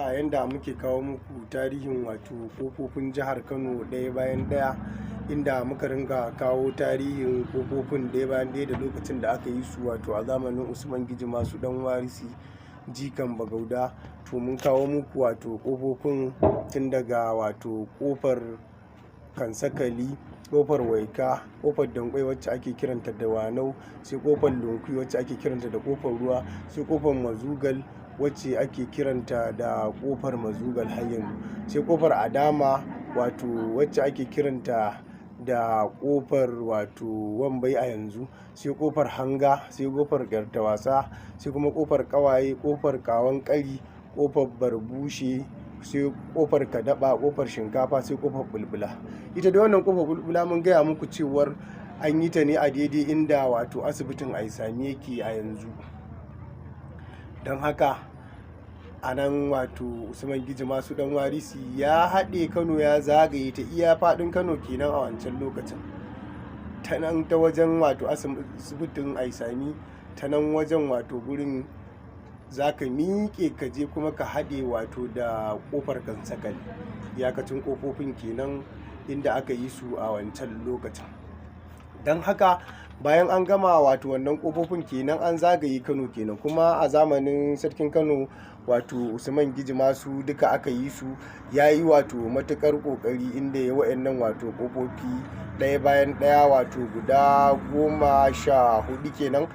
A yanda muke kawo muku tarihin wato ƙofofin jihar Kano ɗaya bayan ɗaya, inda muka ringa kawo tarihin ƙofofin ɗaya bayan ɗaya da lokacin da aka yi su, wato a zamanin Usman Giji Masu Ɗan Warisi Jikan Bagauda. To, mun kawo muku wato ƙofofin tun daga wato ƙofar Kansakali, ƙofar Waika, ƙofar Dankwai wacce ake kiranta da Wanau, sai ƙofar Lunkwi wacce ake kiranta da ƙofar Ruwa, sai ƙofar Mazugal wacce ake kiranta da ƙofar Mazugal har yanzu, sai ƙofar Adama wato wacce ake kiranta da ƙofar wato Wambai a yanzu, sai ƙofar Hanga, sai ƙofar Gyartawasa, sai kuma ƙofar Ƙawaye, ƙofar Kawon Ƙari, ƙofar Barbushe, sai ƙofar Kadaba, ƙofar Shinkafa, sai ƙofar Bulbula. Ita da wannan ƙofar Bulbula, mun gaya muku cewar an yi ta ne a daidai inda wato asibitin Aisami yake a yanzu. Don haka a nan wato Usman Giji Masu Dan Warisi ya haɗe Kano, ya zagaye ta, iya faɗin Kano kenan a wancan lokacin. Ta nan ta wajen wato asibitin Aisami, ta nan wajen wato gurin za ka miƙe ka je kuma ka haɗe wato da ƙofar Kansakali. Iyakacin ƙofofin kenan inda aka yi su a wancan lokacin. Don haka bayan an gama wato wannan ƙofofin kenan, an zagaye Kano kenan. Kuma a zamanin sarkin Kano wato Usman Giji Masu duka aka yi su. Ya yi wato matuƙar ƙoƙari inda ya wa'annan wato ƙofofi ɗaya bayan ɗaya, wato guda 14 kenan,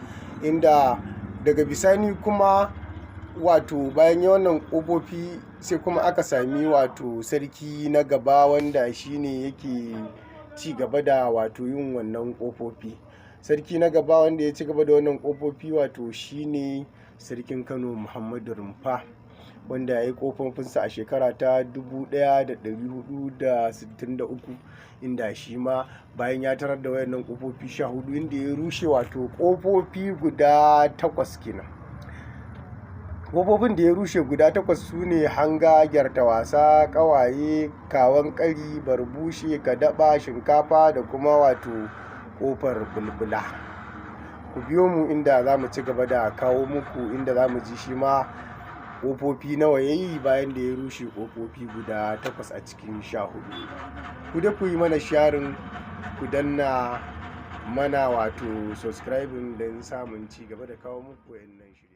inda daga bisani kuma wato bayan ya wannan ƙofofi, sai kuma aka sami wato sarki na gaba wanda shine yake ci gaba da wato yin wannan ƙofofi. Sarki na gaba wanda ya ci gaba da wannan ƙofofi wato shine Sarkin Kano Muhammadu Rumfa, wanda ya yi ƙofofinsa a shekara ta 1463, inda shi ma bayan ya tarar da wayannan ƙofofi 14, inda ya rushe wato ƙofofi guda takwas kenan. Ƙofofin da ya rushe guda takwas su ne Hanga, Gyartawasa, Ƙawaye, Kawon Ƙari, Barbushe, Kadaba, Shinkafa da kuma wato ƙofar Bulbula. Ku biyo mu inda za mu ci gaba da kawo muku inda za mu ji shi ma ƙofofi nawa ya yi bayan da ya rushe ƙofofi guda takwas a cikin 14. Ku da ku yi mana sharing, ku danna mana wato subscribing don samun ci gaba da kawo muku wayannan shirye.